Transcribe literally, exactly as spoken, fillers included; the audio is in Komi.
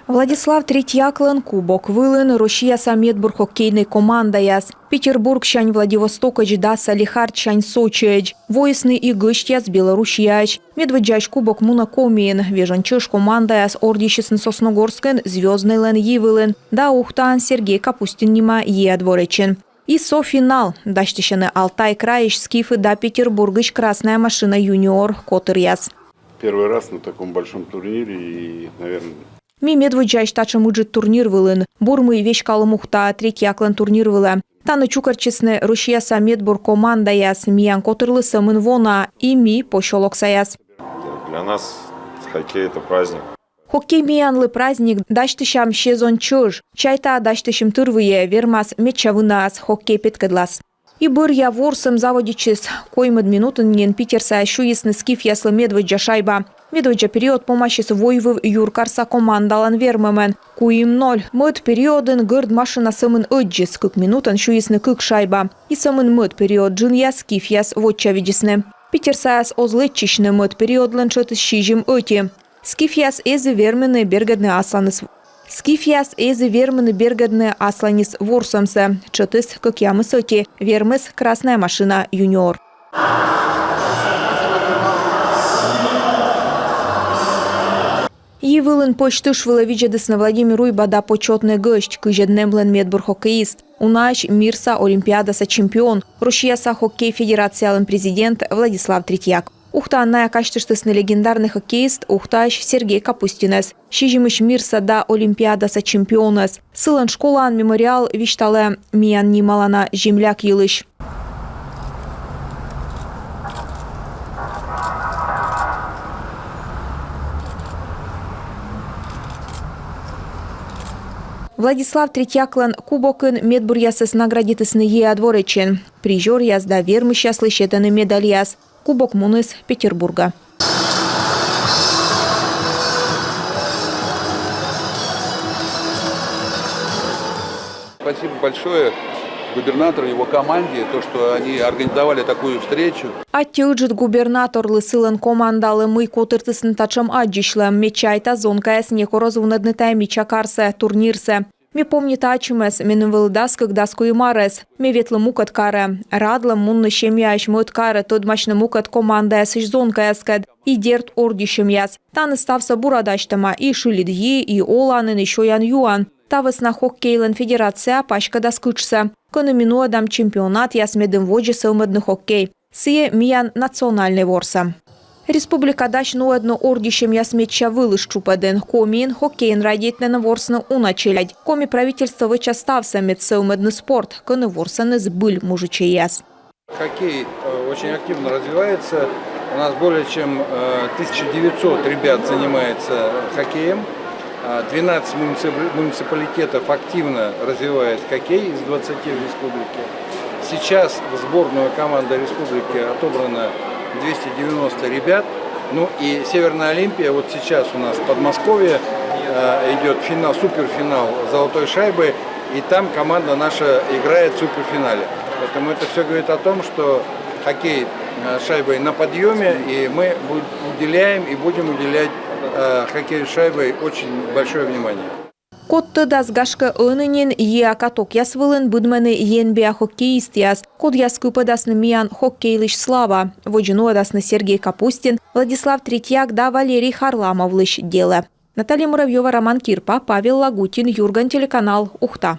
Владислав Третьяклӧн кубок вылын Россияса медбур хоккейнӧй командаяс. Петербургсянь Владивостокӧдз да Салехардсянь Сочиӧдз. Воисны и гӧсьтъяс Белоруссияӧдз. Медводдзаысь кубок мунӧ Комиын. Вежон чӧж командаяс ордйысисны Сосногорскын Звёзднӧйлӧн йи вылын да Ухтаын Сергей Капустин нима йиа дворечын. И со финал. Дасьтысьӧны Алтай крайысь Скифы да Петербургысь Красная машина юниор котыръяс. Первый раз на таком большом турнире и, наверное... Ми медводдзаысь татшӧм ыджыд турнир вылын. Бур, мый веськалім Ухтаӧ Третьяклӧн турнир вылӧ. Тані чукӧртчисны Россияса медбур командаяс. Миян котырлы сӧмын во на, и ми посёлоксаяс. Для нас хоккей — это праздник. Хоккей миянлы праздник, дасьтысям сезон чӧж. Чайта, дасьтысим тырвыйӧ, вермас медся вынаӧс, хоккей петкӧдлас. И бӧръя ворсӧм заводитчис. Коймӧд минутын нин питерсаяс сюйисны скифъяслы медводдза шайба. Медводдза период помасис Войвыв юркарса командалӧн вермӧмӧн. Куим ноль. Мӧд периодын гӧрд машина сӧмын ӧддзис, кык минутӧн сюйисны кык шайба. И сӧмын мӧд период джынъяс скифъяс вочавидзисны. Питерсаяс оз лэдзчысьны, мӧд периодлӧн тшӧтыс сизим ӧти. Скифъяс эз и вермыны бергӧдны асланыс. Скифъяс эз и вермыны бергӧдны асланыс ворсӧмсӧ. Тшӧтыс кӧкъямыс ӧти, вермис Красная машина юниор. Йи вылын пӧсь тыш вылӧ видзӧдісны Владимир Уйба да почётнӧй гӧсть, кызьӧд нэмлӧн медбур хоккеист, унаысь мирса олимпиадаса чемпион, Россияса хоккей федерациялӧн президент Владислав Третьяк. Ухтаын найӧ казьтыштісны легендарнӧй хоккеист, Ухтаысь Сергей Капустинӧс, сизимысь мирса да олимпиадаса чемпионӧс. Сылӧн школаын мемориал висьталӧ миян нималана земляк йылысь. Владислав Третьяклӧн кубокын медбуръясӧс наградитісны йиа дворечын. Призёръяс да вермысьяслы сетӧны медальяс. Кубок муніс Петербургӧ. Спасибо большое губернатору, его команде, то, что они организовали такую встречу. Аттьӧ ыджыд губернаторлы, сылӧн командалы, мый котыртісны татшӧм аддзысьлӧм. Ме чайта, зонкаяс некор оз вунӧдны тайӧ мича карсӧ, турнирсӧ. Ме помнита ачымӧс, меным вӧлі дас кык — дас куим арӧс. Ме ветлі мукӧд карӧ. Радлі мунны семьяысь мӧд карӧ, тӧдмасьны мукӧд командаясысь зонкаяскӧд. И дерт, ордйысьӧмъяс. Тані ставсӧ бура дасьтӧма: и шыльыд йи, и оланін, и сёян-юан. Та вӧсна хоккейлӧн федерация паськӧдас кытшсӧ, кӧні ми нуӧдам чемпионатъяс, медым водзӧ сӧвмӧдны хоккей. Сійӧ миян национальнӧй ворсӧм. Республика дась нуӧдны ордйысьӧмъяс медся вылыс тшупӧдын. Комиын хоккейӧн радейтӧны ворсны уна челядь. Коми правительство вӧчас ставсӧ, мед сӧвмӧдны спорт, кӧні ворсӧны збыль мужичӧйяс. Хоккей, э, очень активно развивается. У нас более чем, э, тысяча девятьсот ребят занимается хоккеем. А, двенадцать муниципали-, муниципалитетов активно развивает хоккей из двадцати в республике. Сейчас в сборную команды республики отобрано двести девяносто ребят. Ну и Северная Олимпия, вот сейчас у нас в Подмосковье, э, идёт финал, суперфинал золотой шайбы, и там команда наша играет в суперфинале. Поэтому это всё говорит о том, что хоккей, э, с шайбой на подъёме, и мы бу-, уделяем и будем уделять, э, хоккею с шайбой очень большое внимание. Код тӧдас, гашкӧ, ӧні нин йиа катокъяс вылын быдмӧны енбиа хоккеистъяс, кодъяс кыпӧдасны миян хоккейлысь слава. Водзӧ нуӧдасны Сергей Капустин, Владислав Третьяк да Валерий Харламовлысь делӧ. Наталья Муравьёва, Роман Кирпа, Павел Лагутин, «Юрган» телеканал, Ухта.